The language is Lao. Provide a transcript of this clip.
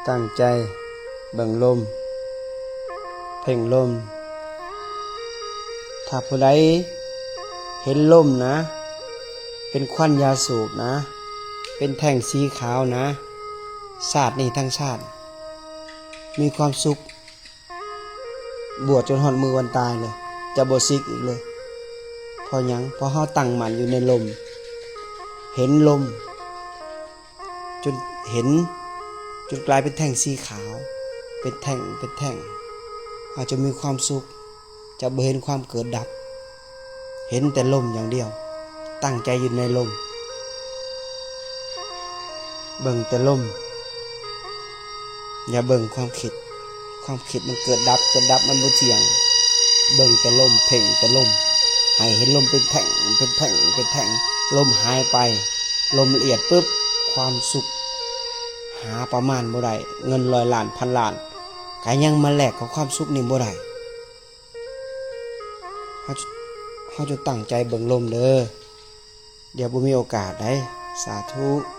ຕັ້ງໃຈເບິ່ງລົມ, ເພັ່ງລົມ. ຖ້າຜູ້ໃດເຫັນລົມນະ ເປັນຄວັນຢາສູບນະ, ເປັນແທ່ງສີຂາວນະ, ຊາດນີ້ທັງຊາດມີຄວາມສຸກ. ບວດຈົນຮອດມື້ວັນຕາຍເລີຍ, ຈະບໍ່ສິກອີກເລີຍ. ເພາະຫຍັງ? ເພາະເຮົາຕັ້ງໝັ້ນຢູ່ໃນລົມ, ເຫັນລົມຈົນເຫັນ ຈົນກາຍເປັນແທ່ງສີຂາວ, ເປັນແທ່ງ, ເປັນແທ່ງ. ເຮົາຈະມີຄວາມສຸກ, ຈະບໍ່ເຫັນຄວາມເກີດດັບ, ເຫັນແຕ່ລົມຢ່າງດຽວ, ຕັ້ງໃຈຢູ່ໃນລົມ. ເບິ່ງແຕ່ລົມ, ຢ່າເບິ່ງຄວາມຄິດ. ຄວາມຄິດມັນເກີດດັບ, ເກີດດັບ, ມັນບໍ່ທ່ຽງ. ເບິ່ງແຕ່ລົມ, ເພັ່ງແຕ່ລົມ, ໃຫ້ເຫັນລົມເປັນແທ່ງ, ເປັນແທ່ງ, ເປັນແທ່ງ. ລົມຫາຍໄປ, ລົມລະອຽດປຶບ, ຄວາມສຸກຫາປະມານບໍ່ໄດ້. ເງິນຮ້ອຍລ້ານ, ພັນລ້ານ, ກະຍັງມາແລກກັບຄວາມສຸກນີ້ບໍ່ໄດ້. ເຮົາ, ເຮົາຈະຕັ້ງໃຈເບິ່ງລົມເດີ, ດຽວບໍ່ມີໂອກາດໃດ໋. ສາທຸ.